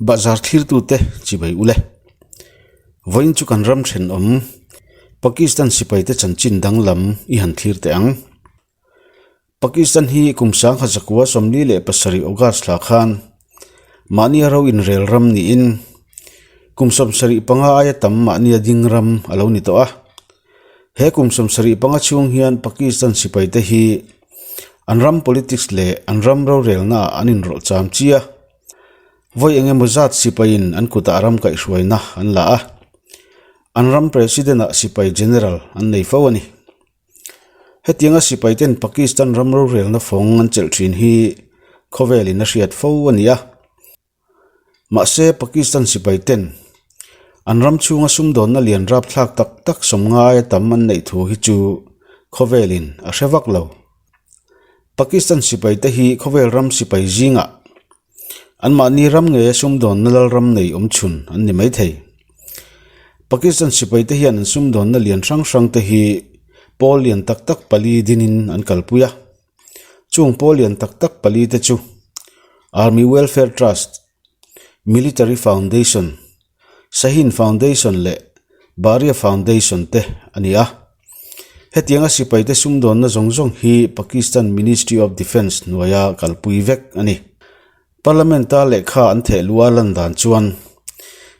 Bahzar thlirtute chibai ule. Vawiin chu kan ram thenawm Pakistan sipaite chanchin danglam i han thlir teh ang. Pakistan hi kum sangha zakua 47 August thla khan mahnia ro inrel ram niin kum 75 aia tam mahnia ding ram a lo ni tawh a. He kum 75 chhung hian Pakistan sipaite hi an ram politics leh an ram rorelnaah an inrawlh cham chi a. Vawi eng emaw zat sipaiin an kutah ram kaihhruaina an la a, an ram President-ah sipai General an nei fo a ni. Hetianga sipaiten Pakistan ram rorelna fawng an chelh thin hi khawvelin a hriat fo a ni a. Mahse, Pakistan sipaiten an ram chhunga sumdawnna lian rapthlak tak tak sawmngaia tam an neih thu hi chu khawvelin a hre vak lo. Pakistan sipaite hi khawvel ram sipai zingah Anmahni ram ngeia sumdawnna lalram nei awm chhun an ni maithei. Pakistan sipaite hian an sumdawnna lian hrang hrangte hi pawl lian tak tak pali dinin an kalpui a. Chung pawl lian tak tak pali te chu Army Welfare Trust, Military Foundation, Shaheen Foundation leh Bahria Foundation te a ni a. Hetianga sipaite sumdawnna zawng zawng hi Pakistan Ministry of Defence hnuaia kalpui vek a ni. Parliament-a lehkha an theh luh a lan dan chuan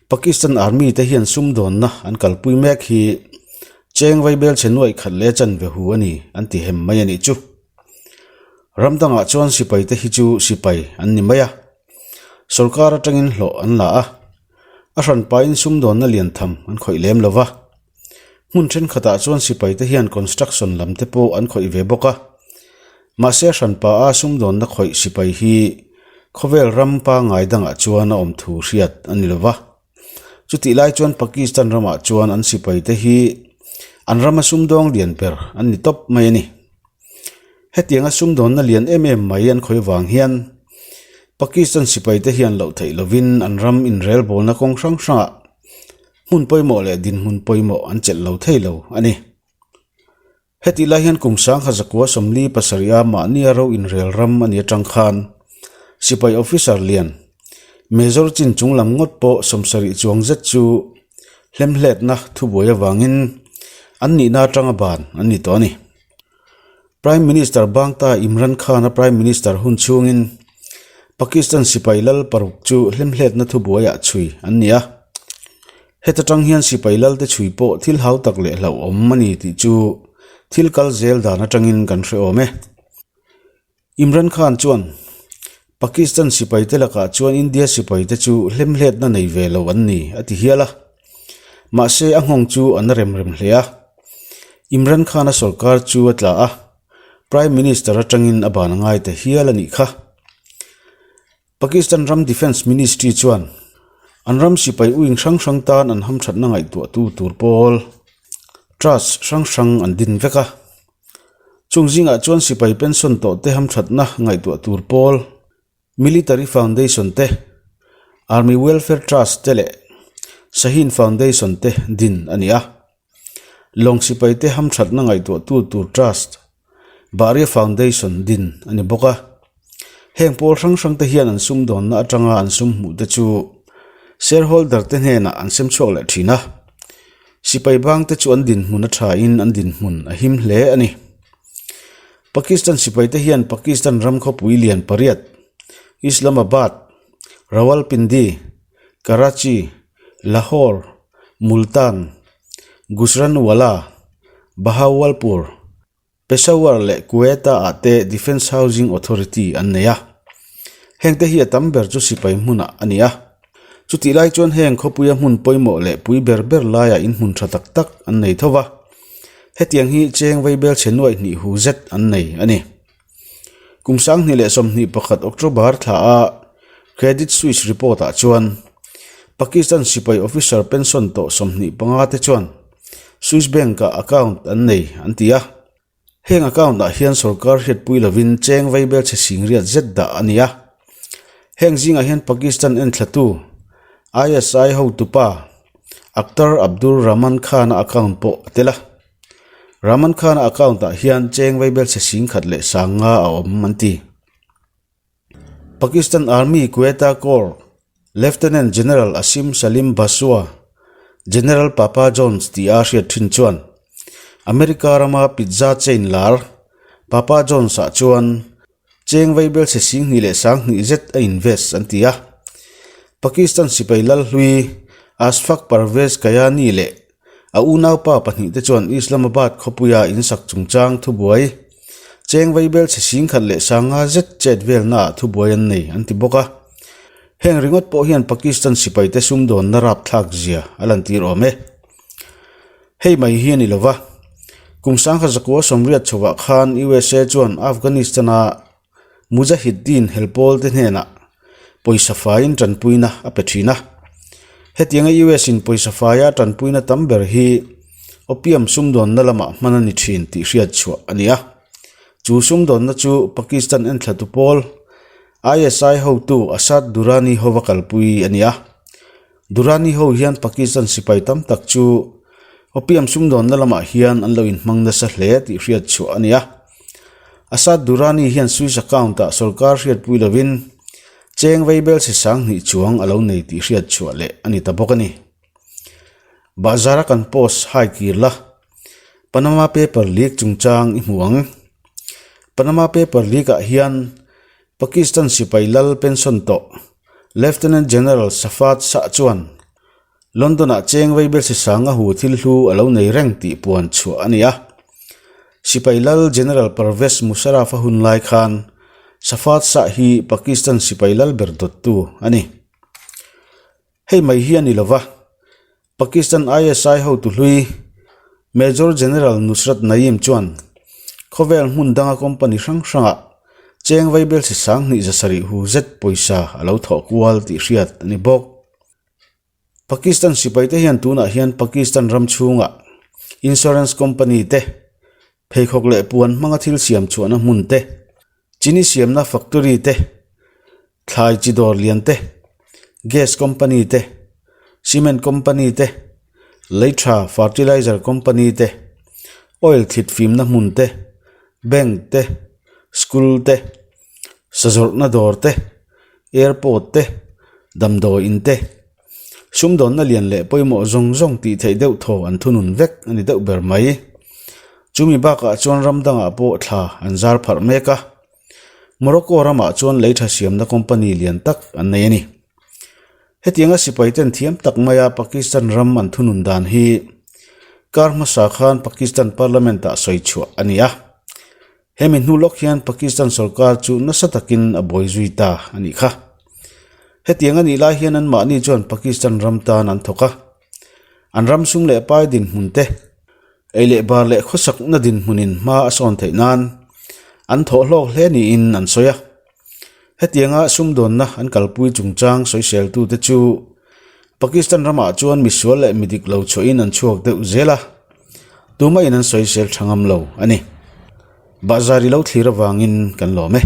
Pakistan Army te hian sumdawnna an kalpui mek hi cheng vaibel chhe nuaih khat leh chanve hu a ni an ti hem mai a nih chu. Ram dangah chuan sipaite hi chu sipai an ni mai a. Sorkar atangin hlawh an la a, a hranpain sumdawnna lian tham an khawih lem lo va. Hmun thenkhatah chuan sipaite hian construction lam te pawh an khawih ve bawk a. Mahse a hranpa a sumdawnna khawih sipai hi khawvel ram pangngai dangah chuan a awm thu hriat a ni lo va. Chutih lai chuan Pakistan ramah chuan an sipaite hi an rama sumdawng lian ber an ni tawp mai a ni. Hetianga sumdawnna lian em em mai an khawih vang hian Pakistan sipaite hian loh theih lovin an ram inrelbawlna kawng hrang hrangah hmun pawimawh leh dinhmun pawimawh an chelh lo thei lo a ni. Hetih lai hian kum sangha zakua 47 a mahnia ro inrel ram a ni atang khan sipai officer lian Major chin chung lam ngawt pawh 70 chuang zet chu hlemhletna thubuai avangin an nihna atanga ban an ni tawh a ni. Prime Minister Bangta Imran Khan-a Prime Minister hun chhungin Pakistan sipai lal paruk chu hlemhletna thubuaiah chhui an ni a. Heta tang hian sipai lalte chhui pawh thil hau tak leh hlauhawm a ni tih chu thil kal zel dan atangin kan hre awm e. Imran Khan chuan Pakistan sipaite lakah chuan India sipaite chu hlemhletna nei ve lo an ni a ti hial a. Mahse a nghawng chu an rem rem hle a. Imran Khan-a sorkar chu a tla a, Prime Minister atangin a ban a ngai ta hial a nih kha. Pakistan ram Defence Ministry chuan an ram sipai uing hrang hrang tan an hamthatna ngaihtuahtu tur pawl Trust hrang hrang an din vek a. Chung zingah chuan sipai pension tawh te hamthatna ngaihtuah tur pawl Military Foundation te, Army Welfare Trust te leh Shaheen Foundation te din a ni a. Lawng sipai te hamthatna ngaihtuahtu tur Trust, Bahria Foundation din a ni bawk a. Heng pawl hrang hrang te hian an sumdawnna atanga an sum hmuh te chu shareholder te hnenah an sem chhuak leh thin a. Sipai bang te chu an dinhmun a thain an dinhmun a him hle a ni. Pakistan sipaite hian Pakistan ram khawpui lian pariat, Islamabad, Rawalpindi, Karachi, Lahore, Multan, Gujranwala, Bahawalpur, Peshawar leh Quetta-ah te Defence Housing Authority an nei a. Hengte hi a tam ber chu sipai hmunah a ni a. Chutih lai chuan heng khawpuia hmun pawimawh leh pui ber ber laiah inhmun tha tak tak an nei tho va. Hetiang hi cheng vaibel chhe nuaih hnih hu zet an nei a ni. Kum 2021 October thla a Credit Suisse report ah chuan Pakistan sipai officer pension tawh 25 te chuan Swiss Bank ah account an nei an ti a. Heng account ah hian sorkar hriatpui lovin cheng vaibel chhe singriat zet dah a ni a. Heng zingah hian Pakistan enthlatu ISI hotupa Akhtar Abdul Rahman Khan-a account pawh a tel a. Rahman Khan-a account ah hian cheng vaibel chhe singkhat leh sanga a awm an ti. Pakistan Army Quetta Corps. Lieutenant General Asim Salim Bajwa, General Papa John's tia hriat thin chuan America rama pizza chain lar Papa John's-ah chuan Cheng vaibel chhe 20 leh 20 zet a invest an ti a. Pakistan sipai lal hlui Ashfaq Parvez Kayani leh a unaupa pahnihte chuan Islamabad khawpuia insak chungchang thubuai cheng vaibel chhe 10,000 leh 50 zet chet velnaah thubuai an nei an ti bawk a. Heng ringawt pawh hian Pakistan sipaite sumdawnna rapthlak zia a lantir awm e. Hei mai hi a ni lova, kum 1980 chhovah khan USA chuan Afghanistan-a Mujahideen helpawl te hnenah pawisa faiin tanpuina a pe thin a. Hetianga US-in pawisa faia tanpuina tam ber hi opium sumdawnna lamah hman a ni thin tih hriat chhuah a ni a. Chu sumdawnna chu Pakistan enthlatu pawl ISI hotu Asad Durrani hova kalpui a ni a. Durrani ho hian Pakistan sipai tam tak chu opium sumdawnna lamah hian an lo inhmang nasa hle tih hriat chhuah a ni a. Asad Durrani hian Swiss account-ah sawrkar hriatpui lovin cheng vaibel chhe 2000 chuang a lo nei tih hriat chhuah leh a ni ta bawk a ni. Bahzara kan post hai kir la, Panama Paper leak chungchang i hmu ang. Panama Paper leak-ah hian Pakistan sipai lal pension tawh Lieutenant General Safat Shah chuan London-ah cheng vaibel sisang a hu thil hlu a lo nei reng tih puan chhuah a ni a. Sipai lal General Pervez Musharraf a hun lai khan Safat Shah hi Pakistan sipai lal ber dawttu a ni. Hei mai hi a ni lova, Pakistan ISI hotu hlui Major General Nusrat Naeem chuan khawvel hmun danga company hrang hrangah cheng vaibel si 2000 7 hu zet pawisa a lo thawh kual tih hriat a ni bawk. Pakistan sipaite hian tunah hian Pakistan ram chhungah insurance company te, pheikhawk leh puan hmanga thil siam chhuahna hmun te, chini siamna factory te, thlai chi dawr lian te, gas company te, cement company te, lei tha fertilizer company te, oil thlit fimna hmun te, bank te, school te, sazawrhna dawr te, airport te, damdawi in te, sumdawnna lian leh pawimawh zawng zawng tih theih deuh thaw an thunun vek a ni deuh ber mai. Chumi bakah chuan ram dangah pawh thla an zar pharh mek a. Morocco ramah chuan lei tha siamna company lian tak an nei a ni. Hetianga sipai ten thiam tak maia Pakistan ram an thunun dan hi kar hmasa khan Pakistan Parliament ah sawi chhuah a ni a. Hemi hnu lawk hian Pakistan sorkar chu nasa takin a buai zui ta a nih kha. Hetiang a nih lai hian anmahni chuan Pakistan ram tan an thawk a. An ram sum leh pai dinhmun te, ei leh bar leh khawsakna dinhmunin hma a sawn theih nan an thawh hlawk hle niin an sawi a. Hetianga sumdawnna an kalpui chungchang sawiseltute chu Pakistan ramah chuan misual leh midik lo chhuahin an chhuak deuh zel a, tumahin an sawisel tha ngam lo a ni. Bahzar i lo thlir avangin kan lawm e.